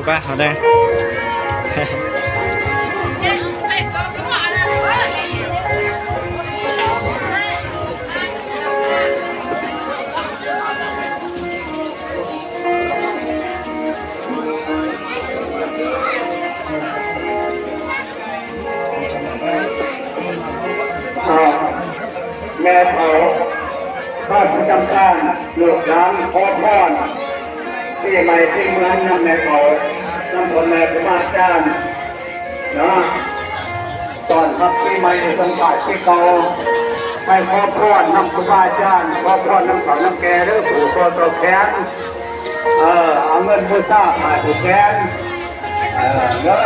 ໄປເອົາໄດ້. ແມ່ເຖົ້າ ພາກປະຈຳການ ລູກຫຼານຂໍພອນ ປີໃໝ່ປີເມືອງນຳແມ່ເຖົ້າ ນຳພໍ່ແມ່ຄູບາອາຈານເນາະ ຕ້ອນຮັບປີໃໝ່ ສົ່ງທ້າຍປີເກົ່າ ໃຫ້ຂໍພອນນຳຄູບາອາຈານ ຂໍພອນນຳເຖົ້ານຳແກ່ເດີ ຜູ້ຂໍຕໍ່ແຂນ ເອີ ເອົາເງິນບູຊາ ຜ້າຜູກແຂນ ເອີ ເດີ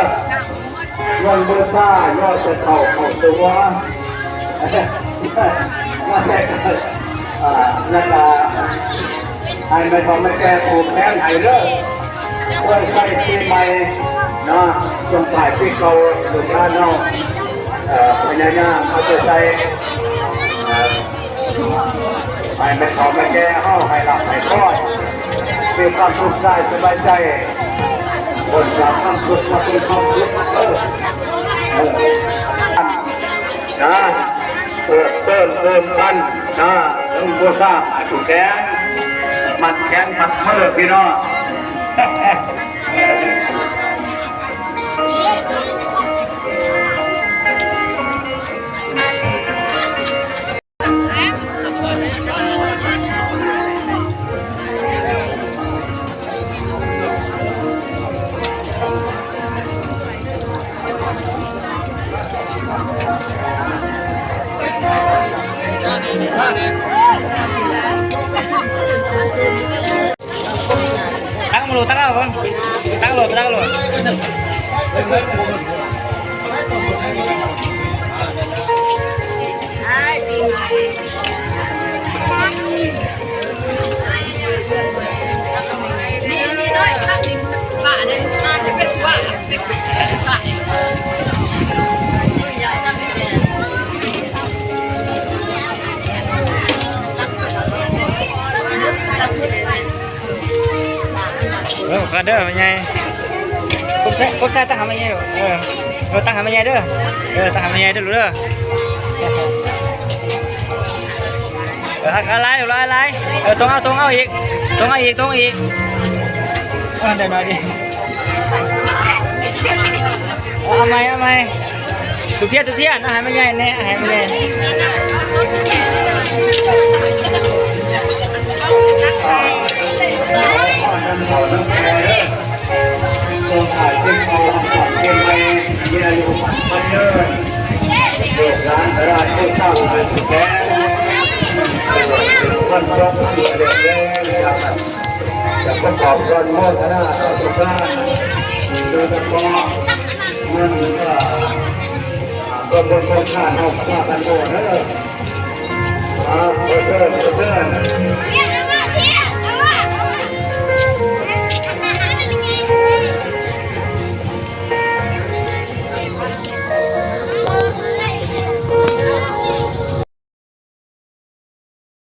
ເງິນບູຊາ ຍໍແຕ່ເຂົ້າເຂົ້າຕົວ ມາແຕ່ ອ່າ ແລ້ວກະໃຫ້ແມ່ເຖົ້າແມ່ແກ່ຜູກແຂນໃຫ້ເດີ ອວຍໄຊປີໃໝ່ເນາະ ສົ່ງທ້າຍປີເກົ່າ ລູກຫຼານເຮົາ ເອີ ພະຍາຍາມເອົາໃຈໃສ່ ເອີ ໃຫ້ແມ່ເຖົ້າແມ່ແກ່ເຮົາໃຫ້ລາບໃຫ້ພອນ ມີຄວາມສຸກກາຍສະບາຍໃຈ ພົ້ນຈາກຄວາມທຸກມາເປັນຄວາມສຸກເດີ ເອີ ນະ ເອີ ເຕີມເຕີມກັນນະ ເຖິງບໍ່ຊາບອາຍຸແກ ມັດແຂນມັດມືພີ່ນ້ອງ. ຕັກມາໂລດ ຕັກເອົາເບິ່ງ ຕັກໂລດ ຕັກໂລດ. ເອີ ຂໍເດີແມ່ໃຫຍ່ ກົບໃສ່ ກົບໃສ່ ຕັກໃຫ້ແມ່ໃຫຍ່ ເອີ ເອີ ຕັກໃຫ້ແມ່ໃຫຍ່ເດີ ເອີ ຕັກໃຫ້ແມ່ໃຫຍ່ເດີລູກເດີ ເອີ ອາໄລ ອາໄລ ເອີ ຕົງເອົາ ຕົງເອົາອີກ ຕົງເອົາອີກ ຕົງອີກ ເອີ ໄດ້ໜ້ອຍດຽວ ເອົາໃໝ່ ເອົາໃໝ່ ທຸບທຽນ ທຸບທຽນ ເອົາໃຫ້ແມ່ໃຫຍ່ແດ່ ໃຫ້ແມ່ໃຫຍ່. ແລະປະກອບອະນຸໂມທະນາກັບທຸກທ່ານ ໂດຍສະເພາະເງິນ ເອີ ເພື່ອບຸນໂຄງການເຮົາພາກັນໂອເດີ ອ່າ ຂໍ